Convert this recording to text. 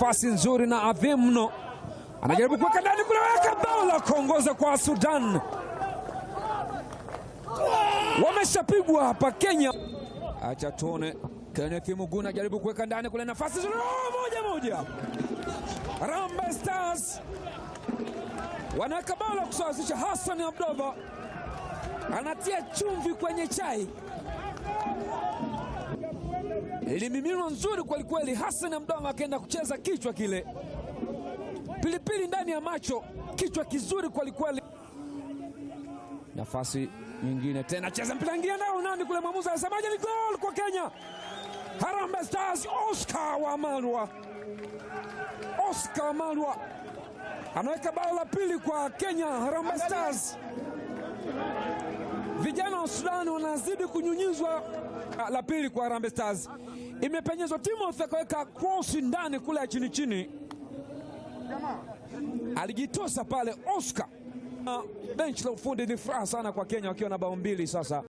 Pasi nzuri na adhimu mno, anajaribu kuweka ndani, kunaweka bao la kuongoza kwa Sudan. Wameshapigwa hapa Kenya. Acha tuone, Kenneth Muguna ajaribu kuweka ndani kule, nafasi nzuri, oh, 1-1. Harambee Stars wanaweka bao la kusawazisha. Hassan Abdallah anatia chumvi kwenye chai, ilimiminwa nzuri kwelikweli. Hassan Abdallah akaenda kucheza kichwa kile, pilipili ndani ya macho, kichwa kizuri kwelikweli. Nafasi nyingine tena, cheza mpira, ingia nao nani kule, mwamuzi anasemaje? Ni goal kwa Kenya. Harambee Stars, Oscar Wamalwa, Oscar Wamalwa anaweka bao la pili kwa Kenya. Harambee Stars, vijana wa Sudan wanazidi kunyunyizwa. La pili kwa Harambee Stars, imepenyezwa, Timothy akaweka cross ndani kule ya chini chini, alijitosa pale Oscar. Bench la ufundi ni furaha sana kwa Kenya wakiwa na bao mbili sasa.